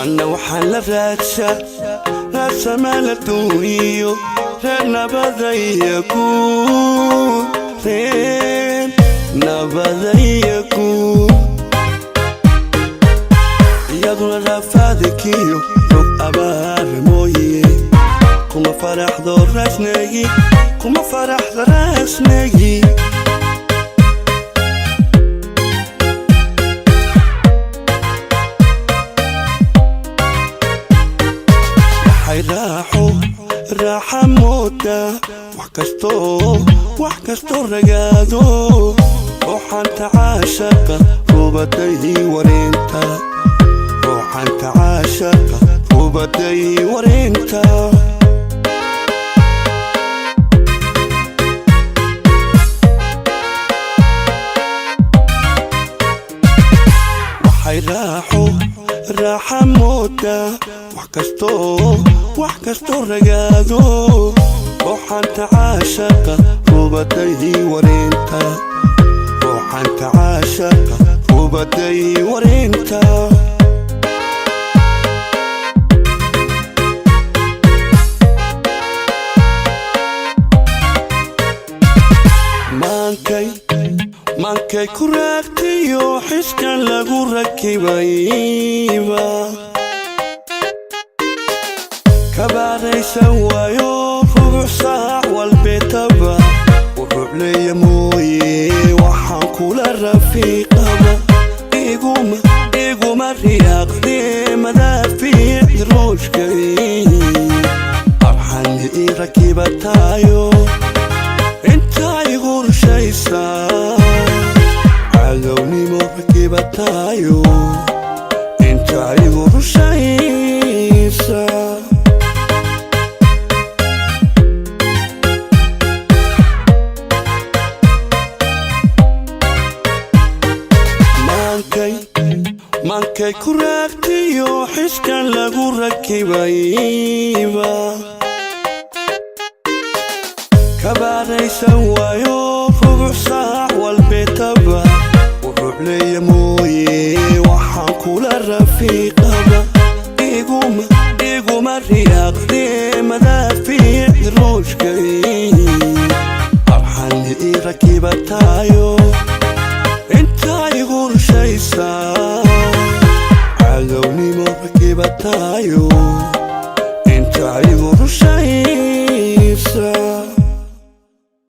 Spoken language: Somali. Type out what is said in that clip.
Anna waxaan la raadsha raadsamaan adduunyo, reer nabadaya guur, reer nabadaya guur. Iyaduna rafaadikiyo rog abaar mooye kuma faraxdo raasnegi, kuma faraxdo raasnegi. Waxay raaxo raaxa mooda wax kastoo, wax kastoo ragaado, ruuxanta caashaqa rubaday wareenta, ruuxanta caashaqa rubaday wareenta. Waxay raaxo raaxa mooda wax kastoo, wax kastoo ragaado, ruuxanta caashaqa rubaday wareenta, ruuxanta caashaqa rubaday wareenta. Maankay maankay ku raagtayo xiskan lagu rakibayba kabaaraysan waayo, rubuc saac walbeetaba wuxuuleeya mooye waxaan kula rafiiqaba iguma iguma riyaaqdee madaafiic ruushkay arxan ii rakibataayo intaa igu rushaysaa, cadownimo rakibataayo intaa igu rushaysa. Maankay maankay ku raagtayo xiskan lagu rakibayba kabaaraysan waayo, rubuc saac walbeetaba wuxuuleeya mooye waxaan kula rafiiqaba iguma iguma riyaaqdee madaafiic ruushkay arxan ii rakibataayo intaa igu rushaysaa, cadownimo rakibataayo intaa igu rushay.